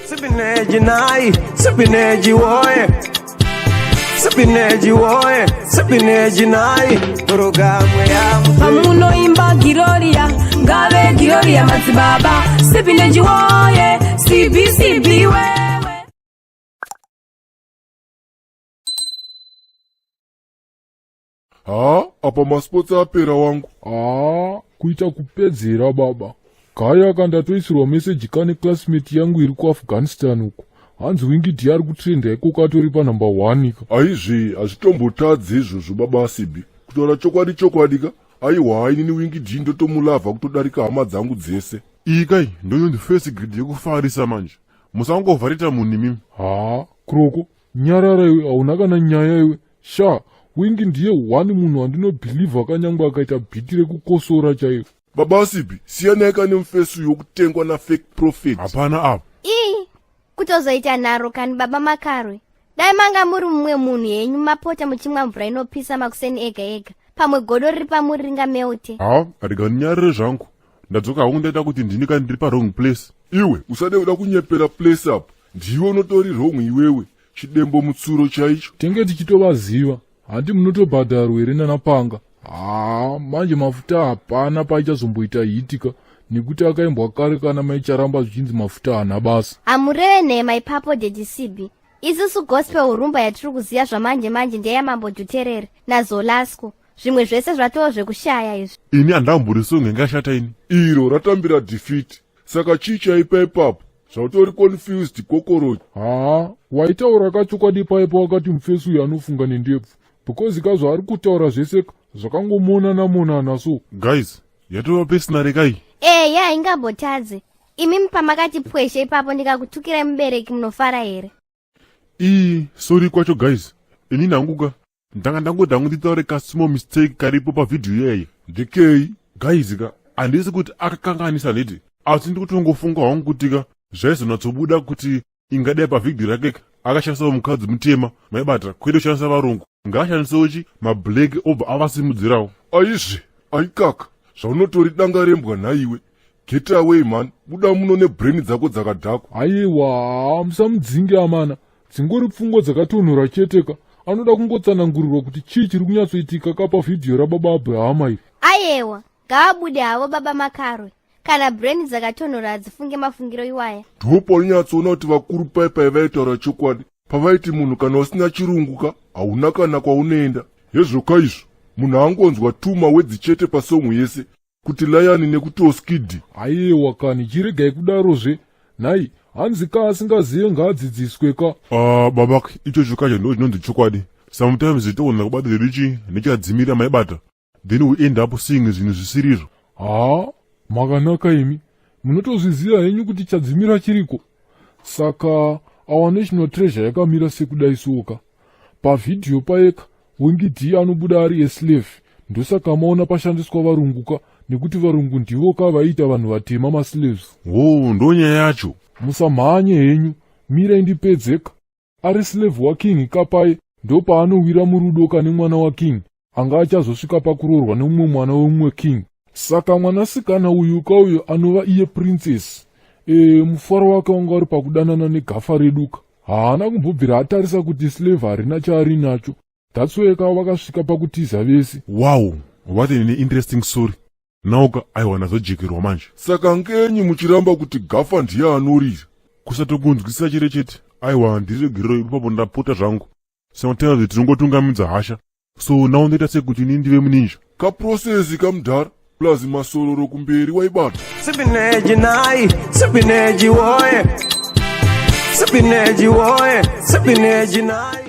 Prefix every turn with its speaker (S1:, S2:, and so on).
S1: Sipineji nai, sipineji woye. Sipineji woye, sipineji nai. Programu ya
S2: Pamunoimba Giroria, ngave Giroria madzibaba Sipineji woye, CBCB wewe.
S3: Haa, apa masports apera wangu.
S4: Haa, kuita kupedzera baba. Gaya ka ndatoisirwa meseji kane classmate yangu iri kuAfghanistan uko. Hanzi Winky D ari kutrenda ikoko atori panumber 1 ka.
S3: Aizve, hazvitombotadzi izvozvo baba Asibi. Kutaura chokwadi chokwadi ka, aiwa inini Winky D ndotomulavha kutodarika hama dzangu dzese.
S5: Iyi kai ndoinonzi first grade yekufarisa manje. Musangovharita munhu imimi.
S4: Haa, Kroko, nyarara iwe, hauna kana nyaya iwe. Sha, Winky ndiye one munhu wandinobhilivha kanyangwe akaita bhiti rekukosora chairo.
S3: Baba Asibi, siyanai ka nemufesi uyo wekutengwa nafake prophet.
S5: Hapana apa.
S6: Ii, kutozoita nharo kani baba Makarwe. Dai manga muri mumwe munhu henyu mapota muchimwa mvura inopisa makuseni ega ega. Pamwe godo riri pamuri ringamelte.
S5: Haa, rega ndinyarire zvangu. Ndadzoka hangu ndaita kuti ndini kani ndiri pa wrong place.
S3: Iwe, usade kuda kunyepera place apa. Ndiwe unotori wrong iwewe. Chidembo mutsuro chaicho.
S4: Tenge tichitovaziva. Hanti munotobhadharwa here nana Panga? Haa, manje mafuta hapana paichazomboita hitika nekuti akaimbwa kare kana maicharamba zvichinzi mafuta haana basa.
S6: Hamureve nhema ipapo Daddy Sibi. Isusu gospel rumba yatiri kuziva zvamanje manje ndeyamambo Dhuterere naZolasco. Zvimwe zvese zvatoo zvekushaya izvi.
S5: Ini handambori song yanga ini.
S3: Iro ratambira defeat. Saka chii chaipa ipapo? Zvautori confused kokorochi.
S4: Haa, waitaura kachokwadi paipa wakati mufesi uyu anofunga nendebvu. Because ka zvaari kutaura zvese zvakangomonana monana so.
S5: Guys, yatova personal kai.
S6: Eya, ingambotadze. Imi pamakati pweshe ipapo ndikakutukirai mubereki munofara here?
S5: Ii, sorry kwacho guys. Ini hangu ka ndanga ndangoti hangu nditaure ka small mistake karipo pavhidhiyo iyeye.
S3: Ndekei?
S5: Guys ka handisi kuti akakanganisa handiti, asi ndikutongofunga hangu kuti ka zvaizonatsobuda kuti ingadai pavhidhiyo rake ka akashandisawo mukadzi mutema maibata kwete kushandisa varungu, ngaashandisewo chi mablack obva avasimudzirawo.
S3: Aizve, aikaka, zvaunotori danga rembwa nhaiwe. Get away man, buda muno nebrain dzako dzakadhakwa.
S4: Aiwa, musamudzinge amana. Dzingori pfungwa dzakatonhora chete ka. Anoda kungotsanangurirwa kuti chii chiri kunyatsoitika ka pavhidhiyo rababa Abrahama iri.
S6: Ayewa, ngavabude havo baba Makarwe. Kana brain dzakatonhora hadzifunge mafungiro iwaya.
S3: Ndipo paunonyatsoona kuti vakuru pai vaitaura chokwadi. Pavaiti munhu kana usina chirungu ka, hauna kana kwaunoenda. Hezvo izvo, munhu angonzwa tuma wedzi chete pasong yese kuti layani nekuti oskidi.
S4: Aiwa kani, chiregai kudarozve. Nhai, hanzi ka asingazive ngaadzidziswe ka.
S5: Baba ichocho kacho ndo chinonzi chokwadi. Sometimes togona kubata zvedu chi nechadzimira maibata. Then we end up seeing zvinhu zvisirizvo.
S4: Haa, makanaka imi. Munotozviziva henyu kuti chadzimira chiriko. Saka our national treasure yakamira sekudai soka. Pavhidhiyo payeka, Winky D anobuda ari eslave. Ndosaka maona pashandiswa varungu ka, nekuti varungu ndivo ka vaiita vanhu vatema maslaves.
S5: Oh, ndo nyaya yacho.
S4: Musamhanye henyu, mirai ndipedzeka. Ari slave waking kapaye, ndopaanowira murudo kane mwana waking, anga achazosvika pakuroorwa nemumwe mwana wemumwe king. Saka mwanasikana uyu kauyu anova iye princess. Mufaro wake wanga uri pakudanana negafa reduka. Haana kumbobvira atarisa kuti slave harina chaari nacho. That's why ka vakasvika pakutiza vese.
S5: Wow, what an interesting story. Nauka aiwa ndazojekerwa manje.
S3: Saka ngenyi muchiramba kuti gafa ndiye anorira?
S5: Kusatokunzwisisa chete chete. Aiwa ndiregerero ipapo ndapota zvangu. Sometimes tinongotungamidza hasha. So now ndoita sekuti ini ndive muninja.
S3: Kaprocess kamudhara plus masororo kumberi waibata.
S1: Sipineji nai, sipineji woye. Sipineji woye, sipineji nai.